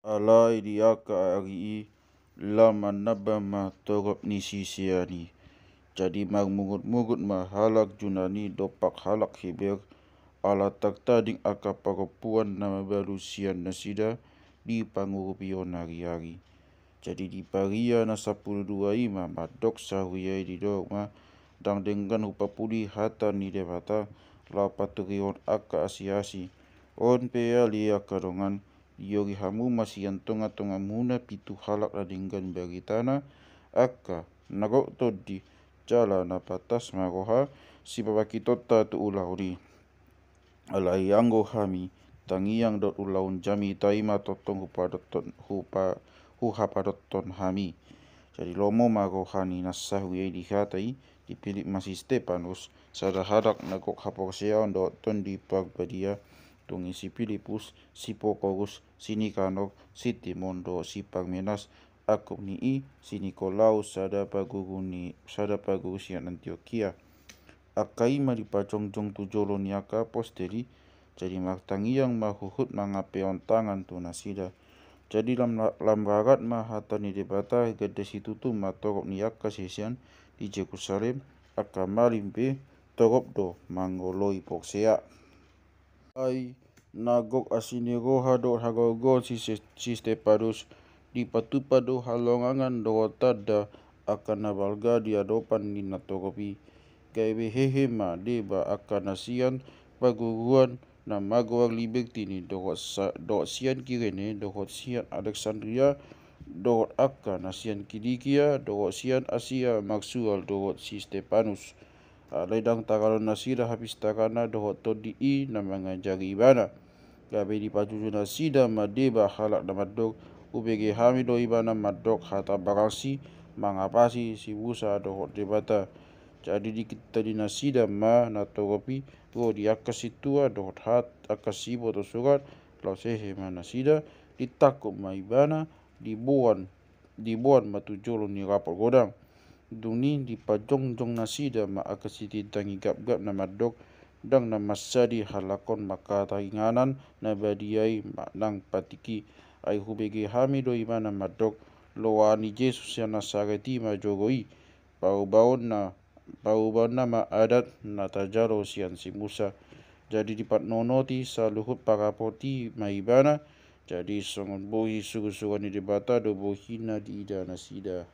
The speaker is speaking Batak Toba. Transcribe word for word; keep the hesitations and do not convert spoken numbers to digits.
Alai di angka ari i, lam manamba ma torop ni sisean i. Jadi marmungutmungut ma halak Junani dompak halak Heber, ala tartading angka parompuan na mabalu sian nasida di pangurupion ariari. Jadi di paria na sampulu dua i ma mandok sahuria i, didok ma: Ndang denggan hupapuli hata ni Debata laho paturehon angka asiasi. On pe ale angka dongan, diori hamu ma sian tongatongamuna pitu halak na denggan baritana, angka na gok tondi jala na pantas ma roha sipabangkitonta tu ulaon i. Alai anggo hami, tangiang dohot ulaon jamita i ma tongtong hupadothon, hupa-, huhapadothon hami. Jadi lomo ma roha ni na sahuria i di hata i, dipillit ma si Stepanus, sada halak na gok haporseaon dohot Tondi Parbadia, dung i si Pilipus, si Prokorus, si Nikanor, si Timon dohot si Parmenas, angkup ni i si Nikolaus, sada paguru ni, sada paguru sian Antiokia. Angka i ma dipajongjong tu jolo ni angka apostel i. Jadi martangiang ma huhut mangampehon tangan tu nasida. Jadi lam, lam rarat ma hata ni Debata, ganda situtu ma torop ni angka sisean di Jerusalem, angka malim pe torop do mangoloi porsea. Ai na gok asi ni roha dohot hagorgoron si, si Stepanus, dipatupa do halongangan dohot tanda angka na balga di adopan ni natorop i. Gabe hehe ma deba angka na sian parguruan na magoar Libertini, dohot sa-, dohot sian Kirene, dohot sian Aleksandria, dohot angka na sian Kilikia, dohot sian Asia marsual dohot si Stepanus. Alai ndang tagadon nasida hapistarana dohot tondi i na mangajari ibana. Gabe dipajuju nasida ma deba halak na mandok: Hubege hami do ibana mandok hata barangsi mangapasi si Musa dohot Debata. Jadi dikintal nasida ma natorop i ro di angka sintua dohot hat angka siboto surat, laos hehe ma nasida, ditangkup ma ibana, diboan, diboan ma tu jolo ni rapot godang. Dung i dipajongjong nasida ma angka sititang i gapgap na mandok: Ndang na mansadi halak on mangkatai inganan na badia i manang patik i. Ai hubege hami do ibana mandok: Loa ni Jesus sian Nasaret i ma joro i. Paubaonna, paubaonna ma adat na tajalo sian si Musa. Jadi dipanonoti saluhut parapot i ma ibana. Jadi songon bohi surusuruan ni Debata do bohina diida nasida.